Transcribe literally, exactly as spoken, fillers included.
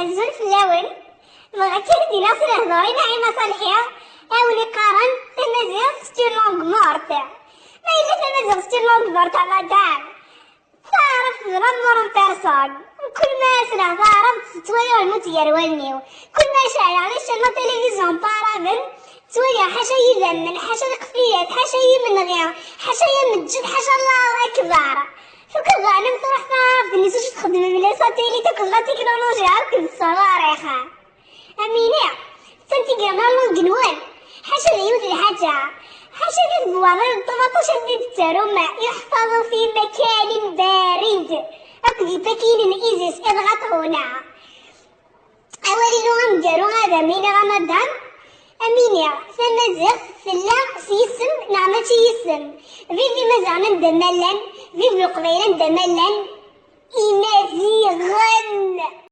Azul fell-awen. Bɣiɣ kan ad d-iniɣ s lehdur i Naɛima Ṣalḥi, a win iqqaren tamaziɣt c'est une langue morte. Ma yella tamaziɣt c'est une langue morte, a madame, taɛrabt d l'amour en personne. Kul ma sliɣ taɛrabt, ttwaliɣ lmut gar wallen-iw. Kul ma ceɛleɣ les chaînes de télévision n taɛrabt, ttwaliɣ ḥaca yidammen, ḥaca lqefiyat, ḥaca yimenɣi, ḥaca yameǧǧed, ḥaca Allahu akbar. Fukeɣ daɣen amek truḥ taɛrabt-nni s wacu txeddmem, les satellites akked la technologie akked ṣṣwariḥ. Am iniɣ, d tantigert n langue-nwen. Ḥaca d yiwet lḥaǧa. Ḥaca di tebwaḍin n ṭumaṭic anda i d-tettarum, yuḥfaḍu fi makanin barid. Akked ifakiyen n ISIS iḍɣa tɣuna. Awal-inu ameggaru ad am-iniɣ a madame, am iniɣ, tamaziɣt tella s yisem neɣ mačči yisem. Vive Imaziɣen anda ma llan, vive Leqbayel anda ma llan. Imaziɣen!